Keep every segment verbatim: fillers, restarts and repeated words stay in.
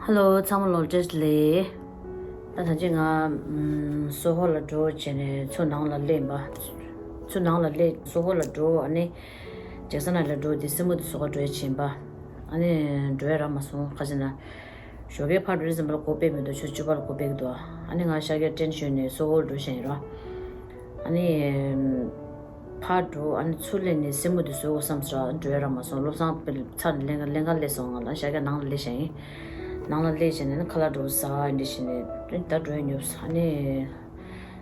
ཧེ་ལོ། ཚང་མ་ལོ་བཀྲ་ཤིས་བདེ་ལེགས། ད་ད་ཅི་ང་ཨམ་སོ་ཧོ་ལ་འགྲོ་བྱས་ནས་ཚུར་ནང་ལ་སླེབས་པ། ཚུར་ནང་ལ་སླེབས། སོ་ཧོ་ལ་འགྲོ། ཨ་ནི་ཇེག་སན་ཨའི་ལེན་ལ་འགྲོ། དེ་སི་མོ་དེ་བཟོ་ག་འགྲོ་ཡ་ཕྱིན་པ། ཨ་ནི་འགྲོ་ཡ་རག་མ་སོང་། ག་ཅི་ན་ཞོགས་ཀའི་ཕར་འགྲོ་ཙམ་པ་ལ་སྒོ་ཕྱེ་མི་འདུག་ཆུ་ཚོད་བཅུ་པ་ལ་སྒོ་ཕྱེ་གི་འདུག་ཨ་ནི་ང་ཤར་རྒྱག་ཊེན་ཤོན་ནས་སོ་ཧོ་ལ་འགྲོ་བཞིན་ཡིན་ར། ཨ་ནི་ཕར་འགྲོ། ཨ་ནི་ཚུར་སླེབས་ནས་སེན་མོ་དེ་བཟོ་དགོས་བསམ་སོང་། འགྲོ་ཡ་རག་མ་སོང་། བློ་བཟང་ཚར་ནས་ལེན་ག་ལེན་ག་སླེབས་སོང་། ང་ལ་ཤར་རྒྱག་ནང་ལ་སླེབས་བཞག་ཡིན། ནང་ལ་སླེབས་བྱས་ནས་ནི་ཁ་ལག་འགྲོ་ཟ་འདི་བྱས་ནས་ད་འགྲོ་ཡ་ཉོབ་ས་ནས།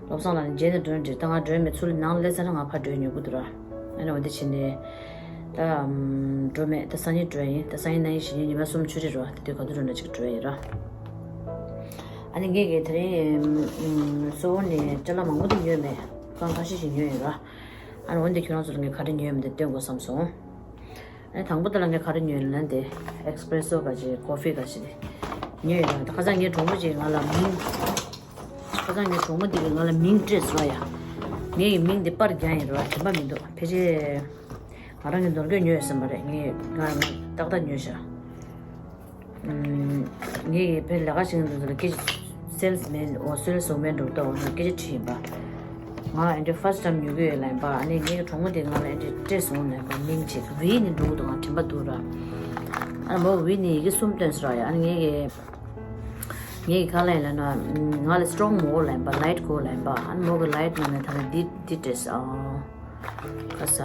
བློ་བཟང་ལགས་ནི་རྗེས་ནས་འགྲོ་འདྲི། ད་ང་འགྲོ་ཡ་མེད། ཚུར་ནང་ལ་སླེབས་ཚར་ན་ང་ཕར་འགྲོ་ཡ་ཉོབ་གི་འདུག་ར། ཨ་ནི་འོ་འདི་བྱས་ནས་ད་ཨམ་འགྲོ་མེད། ད་སང་ཉིན་འགྲོ་ཡ་ཡིན། ད་སང་ཉིན་གནངས་ཉིན་གཞེས་ཉིན་ཉི་མ་གསུམ་ཆུ་ཚོད་རེད་ར། དེ་དུས་ག་དུས་འགྲོ་ན་ཅིག་འགྲོ་ཡ་ཡིན་ར། ཨ་ནི་ངས་ཀྱིས་དེ་རིང་ཨམ་སོ་ཧོ་ནས་ཅ་ལག་མང་པོ་དེ་ཉོས་མེད། རྐང་ཁ་ཤས་ཤིག་ཉོས་ཡིན་ར། ཨ་ནི་འོ་འདི་ཁྱོད་རང་ཚོ་ལ་ངས་ག་རེ་ཉོས་མེད་དེ་སྟོན་དགོས་བསམ་སོང་། ཨ་ནི་དང་པོ་དེ་ལ་ངས་ག་རེ་ཉོས་ལབ་ན་དེ་ཨེག་སི་པེ་རེ་སོ་ག་ཅིག་ཀོ་ཕི་ག་ཅིག་དེ་ཉོས་ཡོད་ར། ད་ཁ་སང་ངའི་གྲོགས་མོ་ཅིག་ང་ལ་མིང་། ཁ་སང་ངའི་གྲོགས་མོ་དེ་གིས་ང་ལ་མིང་སྤྲད་སོང་ཡ། ངས་ཡི་མིང་དེ་པར་རྒྱག་ཡིན་ར། དྲན་པ་མི་འདུག་ཕལ་ཆེར་ང་རང་གི་ནོར་སྐྱོན་ཉོས་ཡོད་བསམ་པ་རེད། ངས་ང་རང་ཏག་ཏག་ཉོས་ཤག་ངས་ཀྱིས་བོད་ལས་ཀ་བྱེད་མཁན་དེ་ཚོ་ལ་སྐད་ཆ། སེལ་སི་མེན་འོ་སེལ་སི་ཝུ་མེན་འགྲོ་ལྟ་བུ་ལ་སྐད་ཆ་དྲིས་ཡིན་པ། ང་ཨེ་འདྲ་ཕར་སི་ཊའིམ་ཉོ་གི་ཡོད་ལབ་ཡིན་པ། ཨ་ནི་ངའི་གྲོགས་མོ་དེ་ང་ལ་ཨེ་འདྲ་སྤྲད་སོང་ལབ་ཡིན་པ། མིང་ཅིག་ཝི་ནི་འགྲོ་གི་འདུག་ང་དྲན་པ་འདུག་ར། ཨ་ནི་མོ་ཝི་ནི་ཡི་གེ་གསུམ་བཏོན་སོང་ར་ཡ། ཨ་ནི་ངས་ཀྱིས་ངས་ཀྱིས་ག་ལབ་ཡིན་ལབ་ན། ང་ལ་སི་ཊོང་མོ་ལབ་ཡིན་པ། ལའིཊ་དགོས་ལབ་ཡིན་པ། ཨ་ནི་མོ་གིས་ལའིཊ་ནང་ནས་ད་ནི་འདི་འདི་སྤྲད་སོང་། ཁ་ས།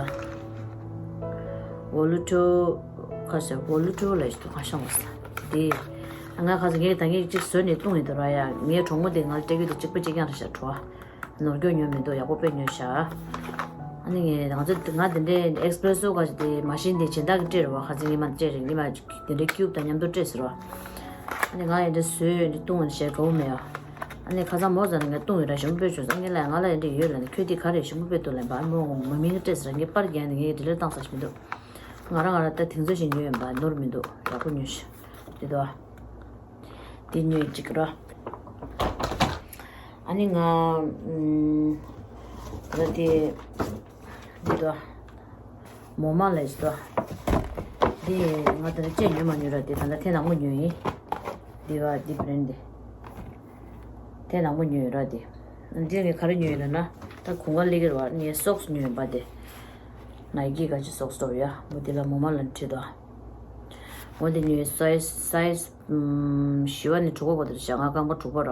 ཝོ་ལུ་ཊོ། ཁ་ས་ཝོ་ལུ་ཊོ་ལབ་ཞིག་འདུག་ག་ཤང་བ་ས། དེ། ང་ཁ་ས་ངས་ད་ངས་གཅིག་བཟོས་ནས་བཏུང་ཡིན་ད་ར་ཡ། ངའི་གྲོགས་མོ་དེ་ང་ལ་སྤྲད་རྒྱུ་དེ་གཅིག་པ་གཅིག་རྐྱང་རེད་ཤག་བྲོ་བ། ནོར་སྐྱོན་ཉོས་མི་འདུག་ཡག་པོ་དཔེ་ཉོས་ཤག་ཨ་ནི་ངས་ང་ཚོ་ང་དེ་འདྲའི་ཨེག་སི་པེ་རེ་སོ་ག་ཞིག་དེ་མ་ཤེས་དེ་སྦྱིན་བདག་གིས་སྤྲད་རེད་བ། ཁ་ས་ངས་མ་སྤྲད་རེད། ངས་མ་དེ་འདྲའི་ཀིའུབ་དང་མཉམ་དུ་སྤྲད་ཟེར་བ། ཨ་ནི་ང་ཡི་འདྲ་བཟོས་འདི་བཏུང་བ་ཞེས་དགའ་བོ་མེད་ཨ། ཨ་ནི་ཁ་སང་མོ་ཟ་ནི་ངས་བཏུང་ཡོད་ར། ཞིམ་པོ་དཔེ་བྱུང་སོང་། ངས་ལབ་ང་ལ་ཡི་འདྲ་ཡོད་ལབ་ནི། ཁྱོད་འདི་ག་རེ་ཞིམ་པོ་དཔེ་འདུག་ལབ་པ། ཨ་མོ་མོ་མིང་སྤྲད་ཟེར། ངས་པར་རྒྱག་ནི་ངས་ཌི་ལིཊ་བཏང་ས་ཞིག་མི་འདུག་ང་རང་ང་རང་ད་དེང་ཚོད་ཞིག་ཉོས་ཡོད་པ་ནོར་མི་འདུག་ཡག་པོ་ཉོས་ཤག་འདི་དོ། འདི་ཉོས་གཅིག་ར། ཨ་ནི་ང་ཨམ་ད་དེ། འདི་དོ། མོ་མ་ལས་དོ། འདི་ང་ད་ལྟ་ཅེས་ཉོས་མ་ཉོས་ར། འདི་ད་ལྟ་ཐེངས་དང་པོ་ཉོས་ཡིན། འདི་བ་འདི་བྷི་རེན་ཌི་འདི། ཐེངས་དང་པོ་ཉོས་ཡོད་ར་འདི། འདི་ངས་ག་རེ་ཉོས་ཡོད་ལབ་ན། ད་གོང་ཁ་སླེབས་ཀྱི་རེད་བ། ངས་སོག་སི་ཉོས་ཡོད་པ་འདི། ནའི་ཀི་ག་ཅིག་སོག་སི་འདྲ་བོ་ཡ། འོ་འདི་ལ་མོ་མ་ལ་བྲིས་དོ། འོ་འདི་ཉོས་ཡོད། སའི་སའི་ཨམ་བཞི་པ་ནས་དྲུག་པ་བར་དུ་བཞག་ང་རྐང་པ་དྲུག་པ་ར།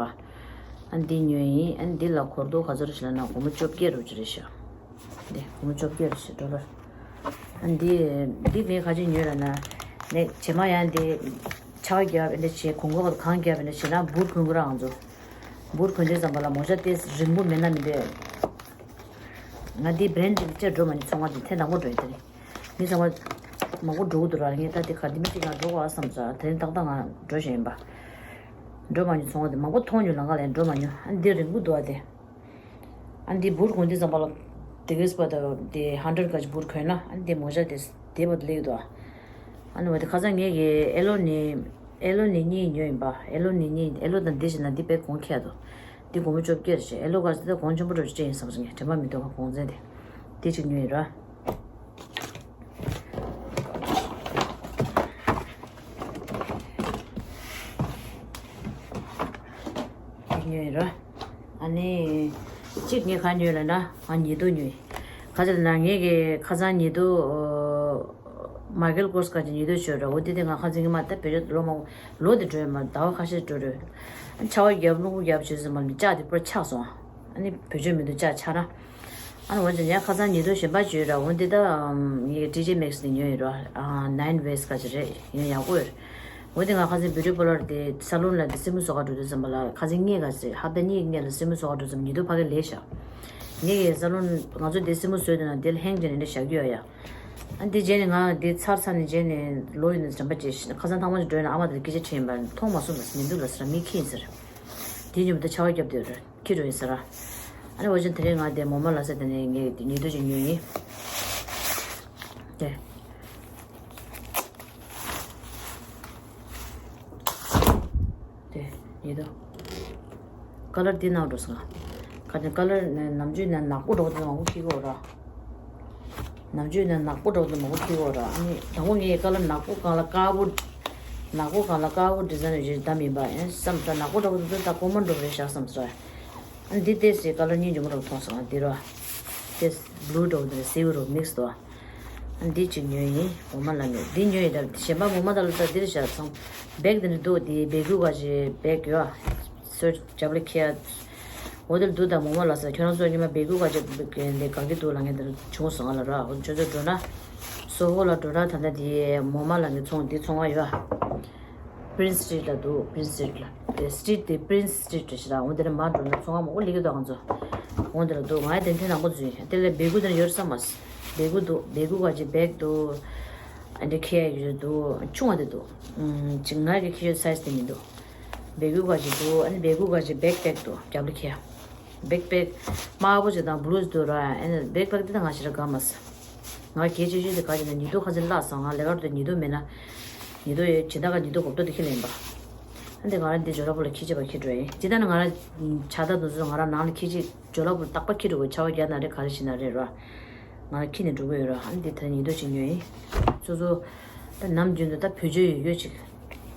ཨ་འདི་ཉོས་ཡིན། ཨ་འདི་ལ་འཁོར་དོ་ག་ཚོད་རེད་ཟེར་ན་སྒོར་མོ་བཅོ་བརྒྱད་རུ་ཅིག་རེད་ཤག་འདི་སྒོར་མོ་བཅོ་བརྒྱད་རེད་ཤག་ཌོ་ལར། ཨ་འདི་འདི་ངས་ག་ཅིག་ཉོས་ལབ་ན། ནས་བྱེ་མ་ཡང་འདི་ཆར་པ་བརྒྱབ་འདི་བྱས་གོང་གོང་བར་གང་བརྒྱབ་འདི་བྱས་ན་འབུར་གོན་གི་ར། ང་ཚོ་འབུར་གོན་དུས་ཙམ་པ་ལ་མོ་ཅག་དེ་རིང་པོ་མེད་ན་མི་འདོད། ང་འདི་བྷི་རེན་ཌི་འདི་བཅར་འགྲོ་མ་ནི་ཚོང་ཁང་འདི་ཐེངས་དང་པོ་འགྲོ་ཡིན་ད་ནི། མི་ཚང་མ་མང་པོ་འགྲོ་གི་འདུག་ར། ངས་ད་དེ་ག་འདི་མི་གཅིག་ང་འགྲོ་དགོས་ཨ་བསམ་ས། དེ་རིང་ཏག་ཏག་ང་འགྲོ་བཞིན་ཡིན་པ། འགྲོ་མ་མྱོང་། ཚོང་ཁང་དེ་མང་པོ་མཐོང་མྱོང་། ལམ་ཁ་ལ་འགྲོ་མ་མྱོང་། ཨ་འདི་རིང་པོ་འདུག་ཨ་དེ། ཨ་འདི་འབུར་གོན་དུས་ཙམ་པ་ལ་དེ་གས་པ་དང་དེ་ཧན་ཌེ་རེཌ་ག་ཅིག་འབུར་གོན་ན་ཨ་འདི་མོ་ཅག་དེ་དེ་བར་དུ་སླེབས་འདུག་ཨ། ཨ་ནི་འོ་དེ་ཁ་སང་ངས་ཀྱི་ཨེ་ལོ་ནི་ཨེ་ལོ་ནི་གཉིས་ཉོས་ཡིན་པ། ཨེ་ལོ་ནི་གཉིས། ཨེ་ལོ་དང་འདི་བྱས་ན་འདི་དཔེ་གོང་ཁེ་འདུག་འདི་སྒོར་མོ་བཅོ་བརྒྱད་རེད་ཤག་ཨེ་ལོ་ག་ཟེར་ད་གོང་ཆེན་པོ་འགྲོ་ཅིག་ཡིན་བསམ་སོང་། ངས་དྲན་པ་མི་འདུག་ག་གོང་ཚད་དེ། དེ་གཅིག་ཉོས་ཡིན་ར། ཉོས་ར། ཨ་ནི། གཅིག་ངས་ག་ཉོས་ལབ་ན་ང་ཉི་གདུགས་ཉོས། ག་ཅི་ལབ་ན་ངས་ཀྱི་ཁ་སང་ཉི་གདུགས། མ་ཀེལ་ཀོར་སི་ག་ཅིག་ཉི་གདུགས་ཞོ་ར། འོ་དེ་དེ་ང་ཁ་སང་གི་མ་ད་བེད་ལོ་མང་པོ་ལོ་དེ་འགྲོ་ཡོད་མ་ཟླ་བ་ཁ་ཤས་འགྲོ་རེད། ཆར་པ་བརྒྱབ་རླུང་བུ་བརྒྱབ་བྱས་ཙམ་པ་ལ་ལྕགས་དེ་པུར་ཆག་སོང་། ཨ་ནི་བེད་སྤྱོད་མི་འདུག་ལྕགས་ཆག་ན། ཨ་ནི་འོན་ཀྱང་ཡང་ཁ་སང་ཉི་གདུགས་གཞན་པ་ཅིག་ཡོད་ར། འོ་འདི་ད་ངས་ཀྱི་ཊི་ཇེ་མེག་སི་ནས་ཉོས་ཡོད་ར། ཨ་ནའིན་ཝེ་སི་ག་ཅིག་རེད། ཡང་ཡག་པོ་ཡོད་རེད། འོ་འདི་ང་ཁ་སང་བིའུ་ཊི་པར་ལར་དེ་སཱ་ལོན་ལ་དེ་སེན་མོ་བཟོ་ག་འགྲོ་དུས་ཙམ་པ་ལ་ཁ་སང་ངས་ག་ཅིག་ཧབ་ཏ་གཉིས་སྔོན་ལ་སེན་མོ་བཟོ་ག་འགྲོ་ཙམ་ཉི་གདུགས་ཕ་གི་ལས་ཤག་ངས་ཀྱི་སཱ་ལོན་ང་ཚོ་དེ་སེན་མོ་བཟོས་དུས་ན་དེ་ལ་ཧེང་བྱས་ནས་འདི་བཞག་རྒྱུ་ཡོད་ཡ། ཨ་འདི་རྗེས་ནས་ང་འདི་ཚར་ཚར་ནས་རྗེས་ནས་ལོ་ཡིན་ནས་དྲན་པ་བརྗེད་ཤག་ཁ་སང་ཐང་མ་ཅིག་འགྲོ་ཡིན་ན་ཨ་མ་དེ་ལ་སྐད་ཆ་དྲིས་ཡིན་པ་མཐོང་མ་སོང་ལ་མི་འདུག་ལ་ཟེར། མི་ཁྱི་ཡིན་ཟེར། དེ་ཉིན་མོ་དེ་ཆར་པ་བརྒྱབ་དུས་ཁྱི་འགྲོ་ཡིན་ཟེར། ཨ་ནི་འོ་ཅན་དེ་རིང་ང་དེ་མོ་མ་ལ་ཟེར་དེ་ནས་ངས་དེ་ཉི་གདུགས་ཅིག་ཉོས་ཡིན། དེ། དེ་ཉི་གདུགས། ཀ་ལར་འདི་ནང་འགྲོ་སོང་ང་། ཁ་ཅིག་ཀ་ལར་ནམ་རྒྱུན་ནས་ནག་པོ་འགྲོ་དེ་མང་པོ་ཁྱི་གོ་ར། ནམ་རྒྱུན་ནས་ནག་པོ་འགྲོ་དེ་མང་པོ་ཁྱི་གོ་ར། ཨ་ནི་དང་པོ་ངས་ཀ་ལར་ནག་པོ་སྒང་ལ་དཀར་པོ། ནག་པོ་སྒང་ལ་དཀར་པོ་ཌི་ཛའིན་ཡོད་ཅིག་བདམས་ཡིན་པ་ཡིན་བསམ་ས། ནག་པོ་འདྲ་པོ་འདུག་ད་གོང་མ་འདྲ་པོ་རེད་ཤག་བསམ་ས། ཨ་འདི་ཏོག་ཙམ་ཀ་ལར་སྙིང་རྗེ་མོ་འདྲ་པོ་མཐོང་སོང་། ཨ་འདི་རོ། ཏོག་ཙམ་བླུ་འདྲ་པོ་འདི་རེད། སེའུ་རོ་མིག་སི་འདུག་ཨ་འདི་གཅིག་ཉོས་ཡིན། ངོ་མ་ལ་ཉོས། འདི་ཉོས་ཡིན། ད་གཞན་པ་ངོ་མ་ད་ལ་ད་འདི་རེད་ཤག་སོང་། བེག་འདི་འདྲ་འདུག་འདི་བེ་གུ་ག་ཅིག་བེག་ཡོད། སོ་རྒྱབ་ལ་ཁྱེར། འོ་དེ་ལ་འདུག་ད་མོ་མ་ལ་ས། ཁྱོད་རང་ཚོ་ཉི་མ་བེ་གུ་ག་ཅིག་འདི་གང་གི་འདུག་ལ་ངས་འདིར་བྱུང་སོང་ང་ལ་ར། འོ་ཁྱོད་ཚོ་འགྲོ་ན། སོ་ཧོ་ལ་འགྲོ་ན་ད་ལྟ་འདི་མོ་མ་ལ་ངས་ཚོང་འདི་ཚོང་བ་ཡོད། པི་རིན་སི་སི་ཊི་རིཊ་ལ་འདུག་པི་རིན་སི་སི་ཊི་རིཊ་ལ། དེ་སི་ཊི་རིཊ་དེ་པི་རིན་སི་སི་ཊི་རིཊ་རེད་ཤག་ར། འོ་དེ་ལ་མར་འགྲོ་ན་ཚོང་བ་མང་པོ་སླེབས་ཀྱི་འདུག་ང་ཚོ། འོ་དེ་ལ་འདུག་ང་ཡི་དེ་འཐེན་དང་པོ་འཛུལ་ཡིན། དེ་ལས་བེ་གུ་དེ་ཡོད་བསམ་མ་སོང་། བེ་གུ་འདུག་བེ་གུ་ག་ཅིག་བེག་འདུག་ཨ་འདྲ་ཁྱེར་ཡ་ཡོད་འདུག་ཆུང་བ་དེ་འདུག་ཨུམ་ཅིག་ང་གི་ཁྱེར་ཡོད་སའི་ཛི་དེ་མི་འདུག་བེ་གུ་ག་ཅིག་འདུག་ཨ་ནི་བེ་གུ་ག་ཅིག་བེག་པེག་འདུག་རྒྱབ་ལ་ཁྱེར་ཡ། བེག་པེག་དམར་པོ་ཅིག་དང་བླུ་ཅིག་འདུག་ར། ཨ་ནི་བེག་པེག་དེ་ད་ང་ཞེ་དྲག་དགའ་མ་སོང་། ང་གལ་ཆེ་ཤོས་དེ་ག་ཅིག་ན་ཉི་གདུགས་ཁ་སང་བརླག་སོང་། ང་ལས་ཀར་དུ་ཉི་གདུགས་མེད་ན། ཉི་གདུགས་ཡོད་ཇི་ལྟར་ག་ཉི་གདུགས་གོབ་ཏོ་དེ་ཁྱེར་ལེན་པ། ཨ་འདི་ང་རང་འདི་ཇོ་ལ་པོ་ལ་ཁྱི་ཆེ་བ་ཁྱི་འགྲོ་ཡིན། ཇི་ལྟར་ན་ང་རང་ཇ་ད་དུ་ཚོ་ང་རང་ནང་ལ་ཁྱི་ཆེ་ཇོ་ལ་པོ་རྟག་པ་ཁྱི་འགྲོ་དགོས། ཆ་བ་རྒྱ་ན་རེ་ག་རེ་ཞིག་ན་རེ་ར། ང་རང་ཁྱི་ནས་འགྲོ་གི་ཡོད་ར། ཨ་འདི་ད་ཉི་གདུགས་ཅིག་ཉོས་ཡིན། སོ་སོ་ད་ནམ་རྒྱུན་དུ་ད་བོད་ཇོ་ཡོད་ཡོད་ཅིག་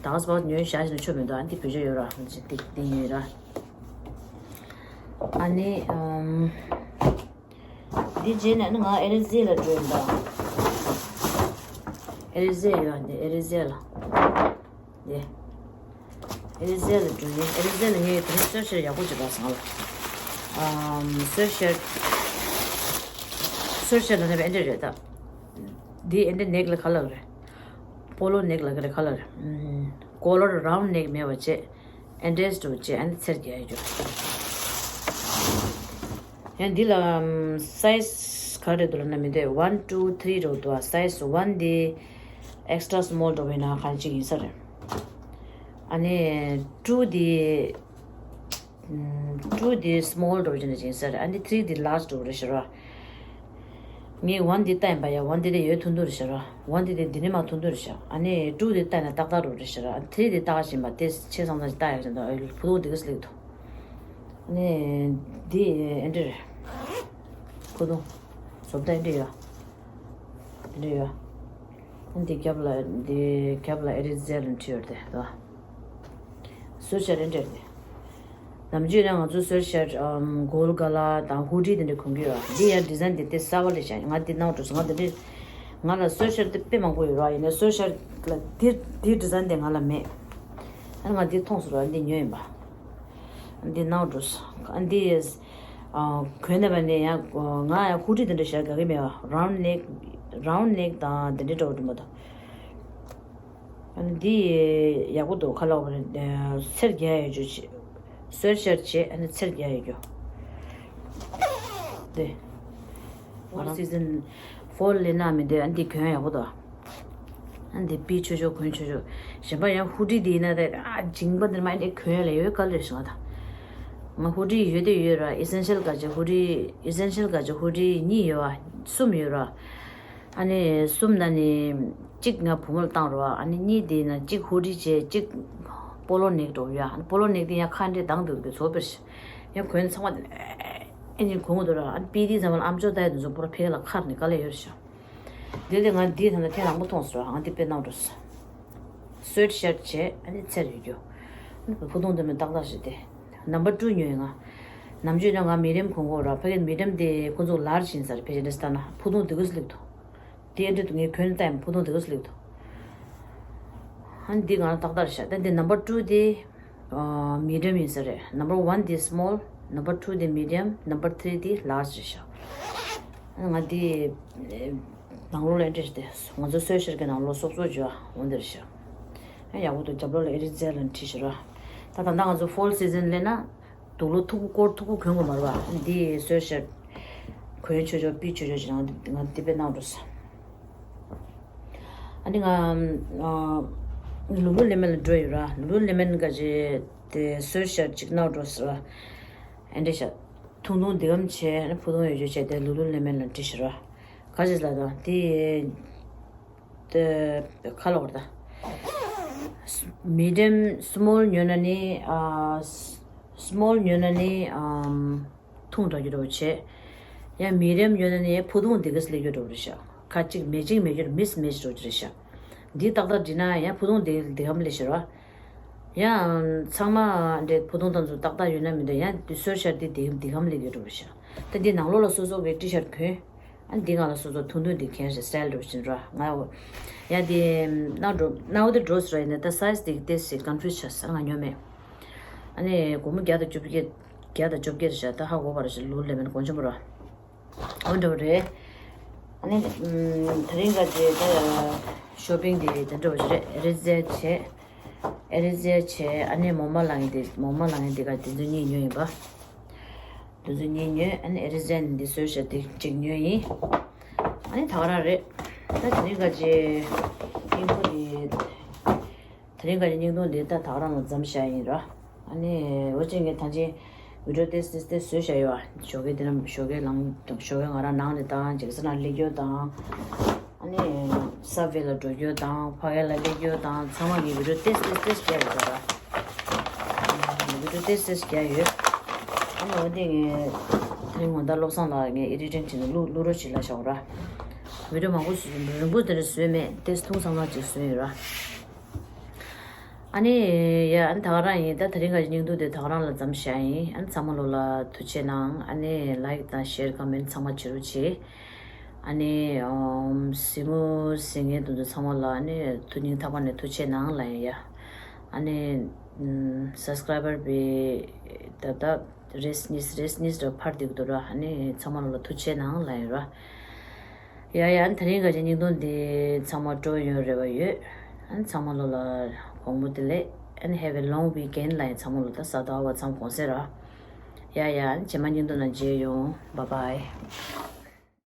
ད་ག་ས་བ་ཉོས་བཞག་ཅིག་ན་ཆོ་མི་འདུག་ཨ་འདི་བོད་ཇོ་ཡོད་ར། ཨ་འདི་འདི་ཉོས་ཡིན་ར། ཨ་ནི་ཨམ། འདི་རྗེས་ནས་ནི་ང་ཨེ་རི་ཟེ་ལ་འགྲོ་ཡིན་པ། ཨེ་རི་ཟེ་ཡོད་འདི་ཨེ་རི་ཟེ་ལ། འདི། ཨེ་རི་ཟེ་ལ་འགྲོ་ཡིན། ཨེ་རི་ཟེ་ལ་ངས་དེ་རིང་སོལ་ཤར་ཡག་པོ་ཅིག་རག་སོང་ལ། ཨམ། སོལ་ཤར། སོལ་ཤར་ལ་ནི་ཨེ་འདྲ་རེད་ད། འདི་ཨེ་འདྲ་ནེག་ལ་ག་ལ་རེད། པོ་ལོ་ནེག་ལ་ག་རེ་ག་ལ་རེད། ཨམ། ཀོ་ལར་རའུན་ཌི་ནེག་མེད་པ་བྱས། ཨེ་འདྲས་འགྲོ་བྱས་ཨ་ནི་ཚེར་རྒྱག་ཡ་འགྲོ། ཡང་འདི་ལ་ཨམ་སའི་ཛི་ག་རེ་འདུག་ལབ་ན་མི་འདུག་ཝན་ཊུ་ཐི་རི་རེ་འདུག་ཨ་སའི་ཛི་ཝན་འདི་ཨེག་སི་ཊྲ་སི་མོལ་འགྲོ་བའི་ནང་གང་ཅིག་ཡིན་ས་རེད། ཨ་ནི་ཊུ་འདི་ཨམ་ཊུ་འདི་སི་མོལ་འགྲོ་བའི་ནང་ཅིག་ཡིན་ས་རེད། ཨ་ནི་ཐི་རི་འདི་ལཱར་ཇི་འགྲོ་བ་རེད་ཤག་ར། ངས་ཝན་འདི་ལྟ་ཡིན་པ་ཡ། ཝན་འདི་དེ་ཡོད་ཐུང་ཐུང་རེད་ཤག་ར། ཝན་འདི་དེ་འདི་ནས་མ་ཐུང་ཐུང་རེད་ཤག་ཨ་ནི་ཊུ་འདི་ལྟ་ཡིན་ན་ཏག་ཏག་འགྲོ་རེད་ཤག་ར། ཨ་ནི་ཐི་རི་འདི་ལྟ་བཞིན་པ་དེ་ཆེ་སོང་ཙང་ལྟ་ཡག་བཞིན་དུ་ཨ་ཡོད་བུ་ཐུང་འདི་ག་སླེབས་འདུག་ཨ་ནི་འདི་ཨེ་འདྲ་རེད། བུ་ཐུང་བཟོ་ལྟ་ཨེ་འདྲ་ཡོད། འདི་འདྲ་ཡོད། འདི་རྒྱབ་ལ་འདི་རྒྱབ་ལ་ཨེ་རི་ཟེར་ལ་བྲིས་ཡོད་དེ་དོ། སོལ་ཤར་རེ་འདྲ་རེད། ནམ་རྒྱུན་ནས་ང་ཚོ་སོལ་ཤར་ཨམ་གོལ་ག་ལ་དང་ཧུ་ཌི་དེ་འདྲ་གོན་གི་ཡོད། འདི་ཡང་ཌི་ཛའིན་དེ་དེ་གསར་པ་ལས་བཞག་ང་འདི་ནང་འགྲོ་སོང་། ང་འདི་འདྲ་ང་ལ་སོལ་ཤར་དེ་དཔེ་མང་པོ་ཡོད་ར། ཡིན་ནའི་སོལ་ཤར་ལ་འདི་འདི་ཌི་ཛའིན་དེ་ང་ལ་མེད། ཨ་ང་འདི་མཐོང་སོང་ར། འདི་ཉོས་ཡིན་པ། འདི་ནང་འགྲོ་སོང་། ཨ་འདི་ཨ་གོན་ནས་པ་ནས་ཡང་ང་ཡང་ཧུ་ཌི་དེ་འདྲ་བཞག་དགའ་གི་མེད་པ། རའུན་ཌི་ནེག་རའུན་ཌི་ནེག་དང་དེ་འདྲ་འདྲ་པོ་འདུག་མ་གཏོགས། ཨ་ནི་འདི་ཡག་པོ་འདུག་ཁ་ལག་པ་རེད། ཚེར་རྒྱག་ཡ་ཡོད་རྒྱུ་བྱས། སོལ་ཤར་བྱས་ཨ་ནི་ཚེར་རྒྱག་ཡ་ཡོད་རྒྱུ། འདི། ང་རང་སི་ཛན་ཕོལ་ལེན་ན་མི་འདུག་ཨ་ནི་འདི་གྱོན་ཡག་པོ་འདུག་ཨ་ནི་འདི་པི་ཆོས་ཆོས་གོན་ཆོས་ཆོས། གཞན་པ་ཡང་ཧུ་ཌི་འདི་ཡིན་ན་དེ་ཨ་མཇིང་པ་འདིར་མ་འདི་གྱོན་ཡ་ལ་ཡོད་དཀའ་ལས་ཤིག་ང་ད། ང་ཧུ་ཌི་ཡོད་དེ་ཡོད་ར། ཨི་སེན་ཤལ་ག་ཅིག་ཧུ་ཌི་ཨི་སེན་ཤལ་ག་ཅིག་ཧུ་ཌི་གཉིས་ཡོད་བ། གསུམ་ཡོད་ར། ཨ་ནི་གསུམ་ན་ནི་གཅིག་ང་བུ་མོ་ལ་བཏང་རོགས། ཨ་ནི་གཉིས་དེ་ན་གཅིག་ཧུ་ཌི་བྱས་གཅིག་པོ་ལོ་ནེག་འགྲོ་ཡ། ཨ་ནི་པོ་ལོ་ནེག་དེ་ཡང་ཁ་འདྲེ་དང་དུ་གི་ཚོ་པེར་ཤི་ཡང་གོན་ཚང་མ་དེ་ཨེ་ནི་གོན་གོ་དུ་ར། ཨ་ནི་པི་དེ་ཚང་མ་ལ་ཨམ་ཅོག་ལྟ་ཡ་དུ་ཚོ་པོ་ར་ཕེ་ལ་ཁར་ནི་ག་ལ་ཡོད་ཤི། དེ་ལས་ང་འདི་ད་ལྟ་ཐེངས་དང་པོ་མཐོང་སོང་ར། ང་འདི་དཔེ་གནང་འགྲོ་སོང་། སོལ་ཤར་བྱས་ཨ་ནི་ཚེར་ཡོད་རྒྱུ། ཨ་ནི་བུ་ཐུང་དུ་མི་ཏག་ཏག་ཞིག་དེ་ནམ་བར་ཊུ་ཉོས་ཡིན་ང་། ནམ་རྒྱུན་ན་ང་མི་རིམ་གོན་གོ་ར། ཕ་གི་མི་རིམ་དེ་ཁོ་ཚོ་ལར་ཇི་ཡིན་ས་རེད། ཕལ་ཆེར་འདྲ་སྟ་ན་བུ་ཐུང་དེ་ག་སླེབས་འདུག་དེ་འདྲ་དུ་ངས་གོན་ལྟ་ཡིན་བུ་ཐུང་དེ་ག་སླེབས་འདུག་ཨ་ནི་འདི་ང་ལ་ཏག་ཏག་རེད་ཤག་ད་འདི་ནམ་བར་ཊུ་དེ་མི་ཌི་ཡམ་ཡིན་ས་རེད། ནམ་བར་ཝན་དེ་སི་མོལ། ནམ་བར་ཊུ་དེ་མི་ཌི་ཡམ། ནམ་བར་ཐི་རི་དེ་ལར་ཇི་རེད་ཤག་ཨ་ནི་ང་འདི་ནང་ལོགས་ལ་འདྲེས་ཏེ་ང་ཚོ་སོལ་ཤར་གྱི་ནང་ལོགས་སོབ་སོབ་བྱོས་འོ་འདིར་ཤག་ཡག་པོ་འདུག་རྒྱབ་ལོགས་ལ་ཨེ་རི་ཛེ་ལ་འཁྲིད་ཤག་ར། ད་ད་ལྟ་ང་ཚོ་ཕོལ་སི་ཛན་སླེབས་ན་དུག་ལོག་མཐུག་པོ་སྐོར་མཐུག་པོ་གོན་དགོས་མ་རེད་པ། འདི་སོལ་ཤར་གོན་ཆོག་ཆོག་པི་ཆོག་ཆོག་ཅིག་ང་ང་འདི་དཔེ་གནང་འགྲོ་སོང་། ཨ་ནི་ང་ལུ་ལུ་ལེ་མན་ལ་འགྲོ་ཡོད་ར། ལུ་ལུ་ལེ་མན་ག་ཅེ་དེ་སོལ་ཤར་ཅིག་གནང་འགྲོ་སོང་ར། ཨེ་འདྲ་ཤག་ཐུང་ཐུང་འདི་གམ་ཆེ་ཨ་ནི་ཕུ་ཐུང་ཡོད་ཆོག་ཆེ་དེ་ལུ་ལུ་ལེ་མན་ལ་འཁྲིད་ཤག་ར། ག་ཅེ་ལ་དང་དེ། ཁ་ལོག་རེད་ད། མི་ཌི་ཡམ་སི་མོལ་ཉོས་ན་ནི་ཨ། སི་མོལ་ཉོས་ན་ནི་ཨམ། ཐུང་དྲགས་རྒྱུ་འདྲ་པོ་བྱས། ཡང་མི་ཌི་ཡམ་ཉོས་ན་ནི་ཕུ་ཐུང་འདི་ག་སླེབས་རྒྱུ་འདྲ་པོ་རེད་ཤག་ཁ་ཅིག་མེ་ཅིང་མེད་རྒྱུ་མིས་མེ་ཅིང་འདྲ་པོ་རེད་ཤག་འདི་ཏག་ཏག་བྲིས་ན་ཡང་བུ་ཐུང་འདི་འདི་གམ་ལས་ཤེར་བ། ཡང་ཚང་མ་འདྲེ་བུ་ཐུང་དང་ཚོ་ཏག་ཏག་ཡོད་ན་མི་འདུག་ཡང་འདི་སོར་ཤར་འདི་འདི་འདི་གམ་ལས་ཀྱི་འགྲོ་བ་ཤ། ད་འདི་ནང་ལོགས་ལ་སོ་སོ་གི་ཊི་ཤར་གོན། ཨ་འདི་ང་ལ་སོ་སོ་ཐུང་ཐུང་འདི་གན་ཤ་སི་ཊལ་འགྲོ་བཞིན་ར་ང་འོ། ཡང་འདི་ནག་འགྲོ་ནག་འོ་འདི་འགྲོ་སི་ར་ཡིན་ན་ད་སའི་ཛི་འདི་ཏེ་སི་ཀོན་ཕུ་ཡུ་སི་ཆ་ས་ང་ཉོ་མེད། ཨ་ནི་སྒོར་མོ་བརྒྱ་དང་བཅོ་བརྒྱད་བརྒྱ་དང་བཅོ་བརྒྱད་རེད་ཤག་ད་ཧ་གོ་བ་རེད་ཤག་ལོ་ལེ་མན་གོང་ཆེན་པོ་ར། འོ་འདྲ་བོ་རེད། ཨ་ནི་ཨམ། དེ་རིང་ག་རྗེས་ད་ཤོ་པིང་དེ་དེ་འདྲ་བོ་ཞིག་རེད། ཨེ་རི་ཛེ་བྱས། ཨེ་རི་ཛེ་བྱས་ཨ་ནི་མོ་མ་ལང་གི་དེ་མོ་མ་ལང་གི་དེ་ག་དེ་ཚོ་གཉིས་ཉོས་ཡིན་པ། དེ་ཚོ་གཉིས་ཉོས། ཨ་ནི་ཨེ་རི་ཛེ་ནི་འདི་བཟོས་ཤག་དེ་གཅིག་ཉོས་ཡིན། ཨ་ནི་ད་ག་རང་རེད། ད་དེ་རིང་ག་རྗེས་སྙིང་པོ་དེ། དེ་རིང་ག་ནས་བརྙན་ཐུང་འདི་ད་ད་ག་རང་ལ་མཚམས་བཞག་ཡིན་ར། ཨ་ནི་འོ་ཅེ་ངས་ཐང་ཆེན་བི་ཌིའོ་ཏོག་ཙམ་ཏོག་ཙམ་བཟོས་བཞག་ཡོད་ཨ། ཞོགས་ཀས་འདི་ན་ཞོགས་ཀས་ལངས་ཞོགས་ཀས་ང་རང་ནང་ནས་བཏང་ཅིག་ས་ན་སླེབས་རྒྱུ་དང་། ཨ་ནི་སབ་ཝེ་ལ་འགྲོ་རྒྱུ་དང་ཕ་གི་ལ་སླེབས་རྒྱུ་དང་ཚང་མ་ངས་བི་ཌིའོ་ཏོག་ཙམ་ཏོག་ཙམ་བཟོས་བཞག་ཡོད་ར། བི་ཌིའོ་ཏོག་ཙམ་ཏོག་ཙམ་བཟོས་བཞག་ཡོད། ཨ་ནི་འོ་དེ་ངས་དེ་རིང་དགོང་དག་བློ་བཟང་ལགས་ངས་ཨེ་ཌི་ཊིང་བྱས་ནས་བླུག་བླུག་རོགས་བྱེད་ལབ་བཞག་ར། བི་ཌིའོ་མང་པོ་བཟོས་རིང་པོ་དེ་འདྲ་བཟོས་མེད་དེ་ཐུང་ཐུང་ཙམ་ཅིག་བཟོས་ཡོད་ར། ཨ་ནི། ཡ་ཨ་ནི་ད་ག་རང་ཡིན། ད་དེ་རིང་གི་བརྙན་ཐུང་དེ་ད་ག་རང་ལ་མཚམས་བཞག་ཡིན། ཨ་ནི་ཚང་མ་ལོ་ལ་ཐུགས་རྗེ་གནང་། ཨ་ནི་ལའིཀ་དང་ཤེར་ཀོ་མེན་ཚང་མ་བྱེད་རོགས་བྱེད། ཨ་ནི་ཨམ། གཟིགས་མོ་གཟིགས་མཁན་དེ་ཚོ་ཚང་མ་ལ་ཨ་ནི་ཐུགས་སྙིང་ཐག་པ་ནས་ཐུགས་རྗེ་གནང་ལབ་ཡིན་ཡ། ཨ་ནི་ཨམ། སབ་སི་ཀ་རའི་བར་བི་ད་ད་རེས་གཉིས་རེས་གཉིས་རེ་འཕར་བསྡད་ཀྱི་འདུག་ར། ཨ་ནི་ཚང་མ་ལོ་ལ་ཐུགས་རྗེ་གནང་ལབ་ཡིན་ར། ཡ་ཡ། ཨ་ནི་དེ་རིང་ག་ཅིག་བརྙན་ཐུང་འདི་ཚང་མ་སྤྲོ་ཡོང་རེ་བ་ཡོད། ཨ་ནི་ཚང་མ་ལོ་ལ་དགོང་མོ་བདེ་ལེགས། ཨ་ནི་have a long weekend ལབ་ཡིན། ཚང་མ་ལོ་ད་གཟའ་ཟླ་བ་མཚམས་གུང་སེང་ར། ཡ་ཡ། ཨ་ནི་རྗེས་མ་བརྙན་ཐུང་ནང་མཇལ་ཡོང་། Bye bye.